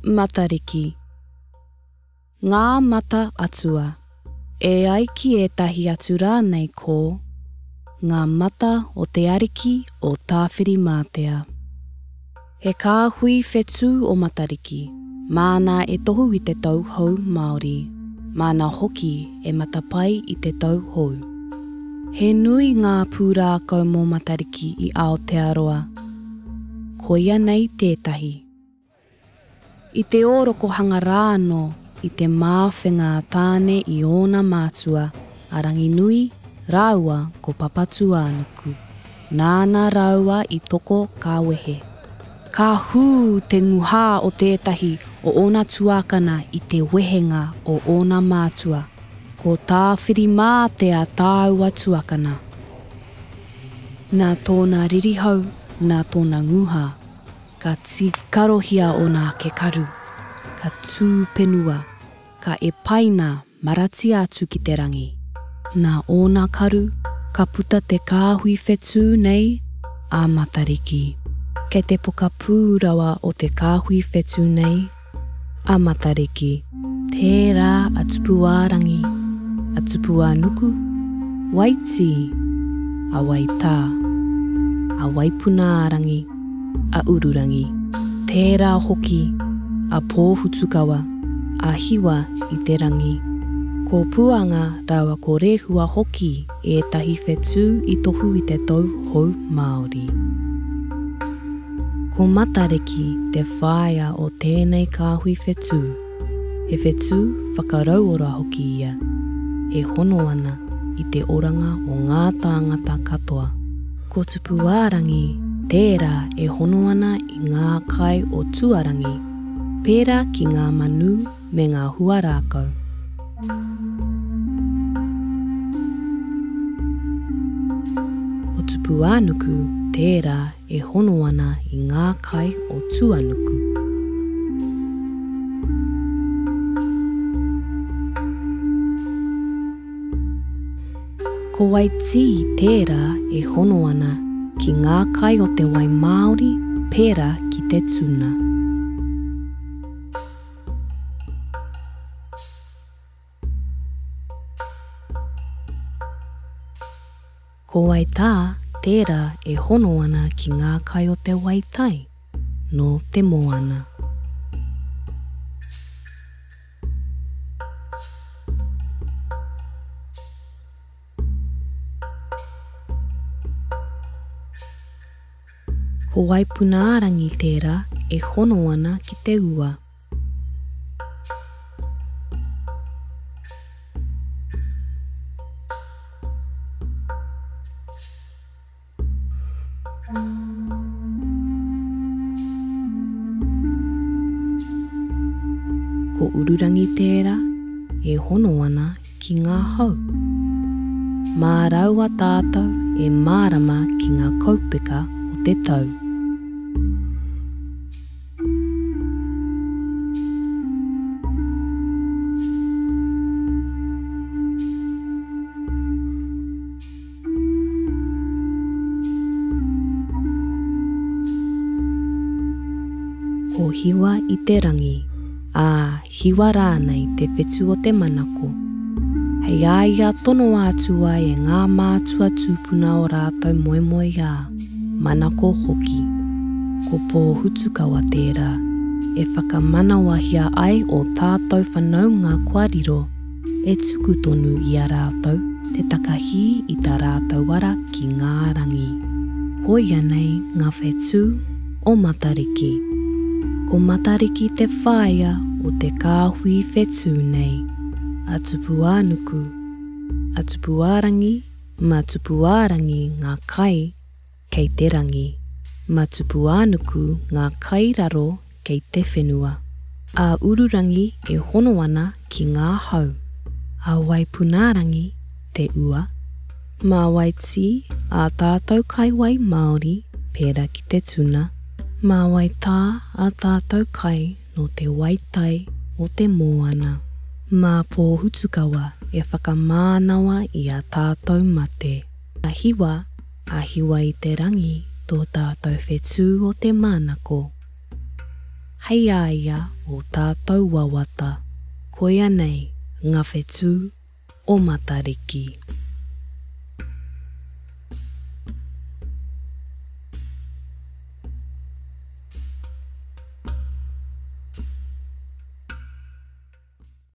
Matariki. Ngā mata atua. E ai ki ētahi atu rānei ko Ngā mata o te ariki o Tāwhirimātea. He kāhui whetū o Matariki, māna e tohu i te tau hou Māori, māna hoki e matapae i te tau hou. He nui ngā pūrākau mō Matariki i Aotearoa. Koia nei tētahi. I te ōrokohanga rā anō i te māwhenga a Tāne i ōna mātua, a Ranginui rāua ko Papatūānuku. Nāna rāua i toko ka wehe. Ka hū te nguhā o tētahi o ōna tuākana i te wehenga o ōna mātua, ko Tāwhirimātea tāua tuakana. Nā tōna ririhau, nā tōna nguha, Ka tīkarohia ōna ake karu, ka tūpenua, ka epaina maratia atu ki te rangi. Nā ōna karu, ka puta te kāhui whetū nei a Matariki. Kei te pokapū rawa o te kāhui whetū nei a Matariki. Tērā a Tupuārangi, a Tupuānuku, Waitī, a Waitā, a Waipunārangi, a Ururangi. Tērā hoki a Pōhutukawa, a Hiwa i te rangi. Ko Puanga rāua ko Rehua hoki ētahi whetū i tohu i te tou hou Māori. Ko Matariki te whaea o tēnei kāhui whetū, he whetū whakarauora hoki ia, e hono ana i te oranga o ngā tāngata katoa. Ko Tupuārangi tērā e hono ana i ngā kai o tuarangi, pērā ki ngā manu me ngā hua rākau. Ko Tupuānuku tērā e hono ana i ngā kai o tuanuku. Ko Waitī tērā e hono ana ki ngā kai o te wai māori pērā ki te tuna. Ko Waitā tērā e hono ana ki ngā kai o te wai tai, nō te moana. Ko Waipunārangi tērā e hono ana ki te ua. Ko Ururangi tērā e hono ana ki ngā hau. Mā rāua tātou e mārama ki ngā kaupeka o te tau. Ko Hiwa i te rangi, ā, Hiwa rānei te whetū o te manako. Hei a ia tonoa atu ai e ngā mātua tūpuna o rātou moemoeā, manako hoki. Ko Pōhutukawa tērā, e whakamanawahia ai ō tātou whanaunga kua riro, e tuku tonu i a rātou te takahī i tā rātou ara ki ngā rangi. Koia nei ngā whetū o Matariki. Ko Matariki te whaea o te kāhui whetū nei, a Tupuānuku, a Tupuārangi, mā Tupuārangi ngā kai kei te rangi, mā Tupuānuku ngā kai raro kei te whenua. A Ururangi e hono ana ki ngā hau. A Waipunārangi te ua. Mā Waitī ā tātou kai wai māori pērā ki te tuna. Mā Waitā ā tātou kai nō te wai tai o te moana. Mā Pōhutukawa e whakamānawa i ā tātou mate. A Hiwa A Hiwa-i-te-rangi tō tātou whetū o te manako. Hei a ia ō tātou wawata, koia nei ngā whetū o Matariki.